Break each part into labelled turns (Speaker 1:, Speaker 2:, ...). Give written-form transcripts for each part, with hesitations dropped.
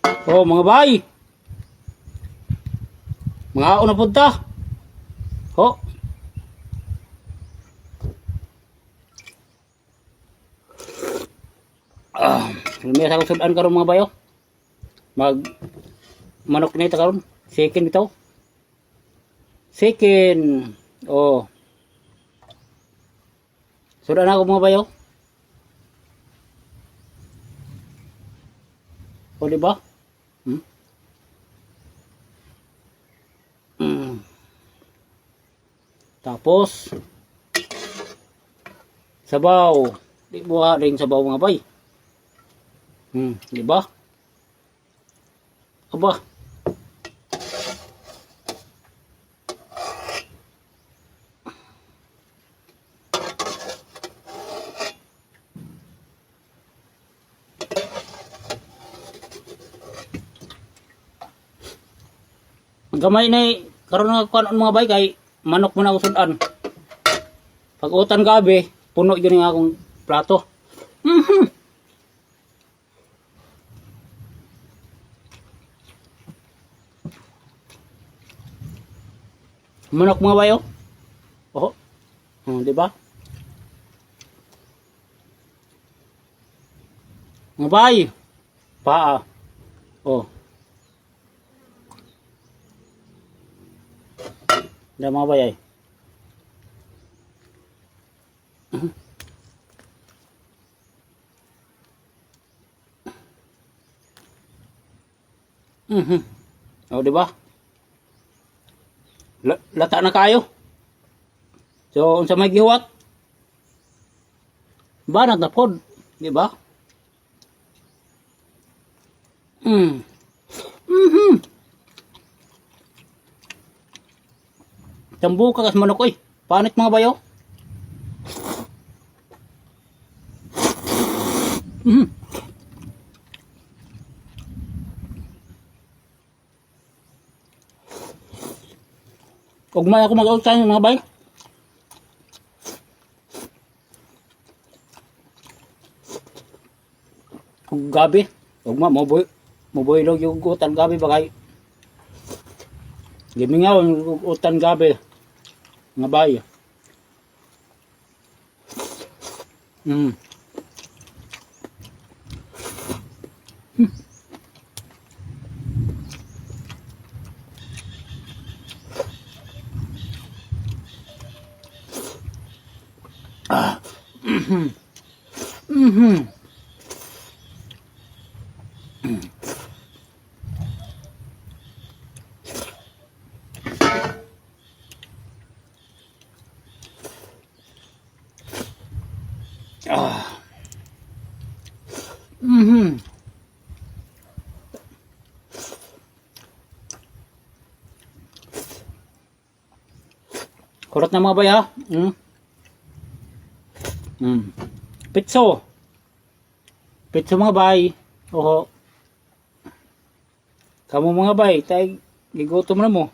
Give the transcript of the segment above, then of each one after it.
Speaker 1: Oh, mga bay. Mga una punta. Ho. Ah, may sa sudan karon, mga bayo. Mag manok ni ta karon. Second bitaw. Second. Oh. Sudan ako, mga bayo. O, di ba? Hmm? Tapos, sabaw. Di buha rin sabaw, mga bay. Di ba? Aba. Gamay na karon nga kuan, mga bay, kay manok mo na ako sudan. Pag utan gabi, puno yun nga akong plato. Manok, mga bayo. Oh. Di ba? Mga bay. Paa. Oh. Di mga bay ay. Oh, di ba? Lata na kayo. So, unsa may gihuwat? Banat na pod, di ba? Tambuka kas manok oy. Panit, mga bayo. Ugmay ako mag-outside, mga bay. Ug gabi, ugma mo boy mo boylog yung utan gabi ba kay gimingaw ang utan gabi, mga bay. Ah. Kurot na, mga bay, ha. Pitso. Pitso, mga bay. Oho. Kamo, mga bay, tay gigutom na mo.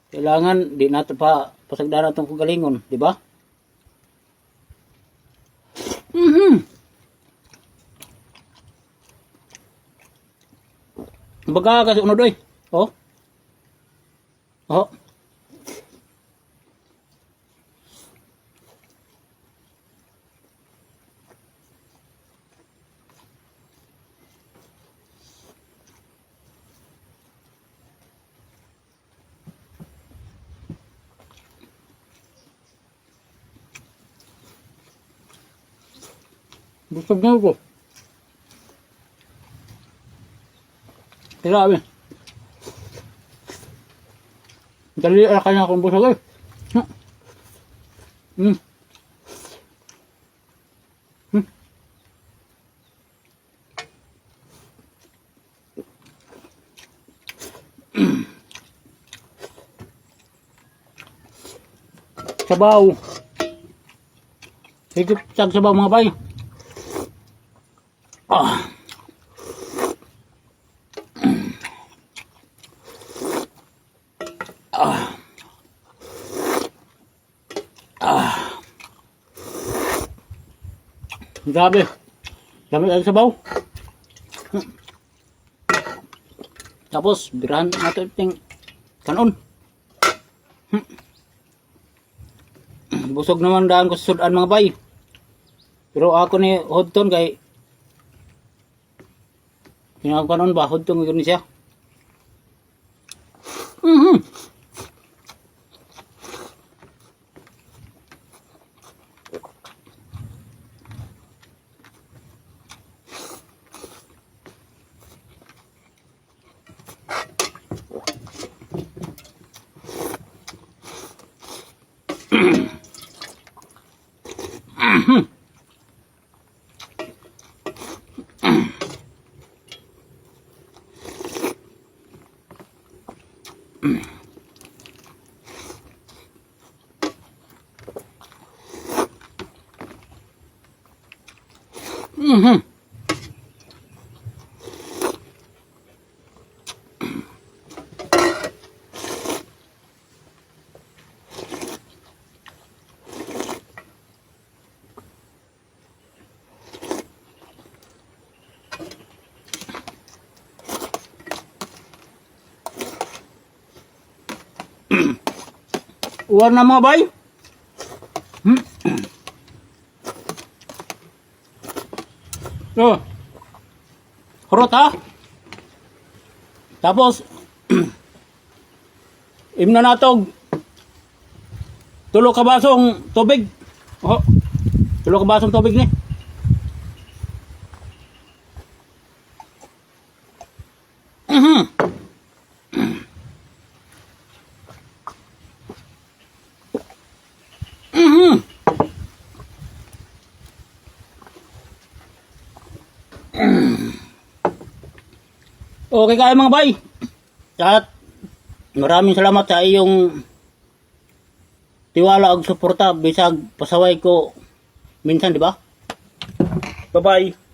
Speaker 1: Kailangan di nato pa pasagdaran atong kagalingon, di ba? Baga kasi unod oy. Oh. Oh. Busog na ako. Grabe. Dali na kanya akong busog eh. Sabaw. Higit sa sabaw, mga bay. Ah. Ah. Ah. Grabe. Dami ang sabaw. Tapos, birahan nato iting kanon. Busog naman daan ko sa sudan, mga bay. Pero ako ni Hodton kay kanon ba Hodton gyud ni siya. Uwan na, mga bay. Oh. Hurot ha. Tapos imna natog 3 ka basong tubig. Oh. 3 ka basong tubig ni. Okay kayo, mga bay. At maraming salamat sa iyong tiwala ug suporta bisag pasaway ko minsan, di ba? Bye-bye.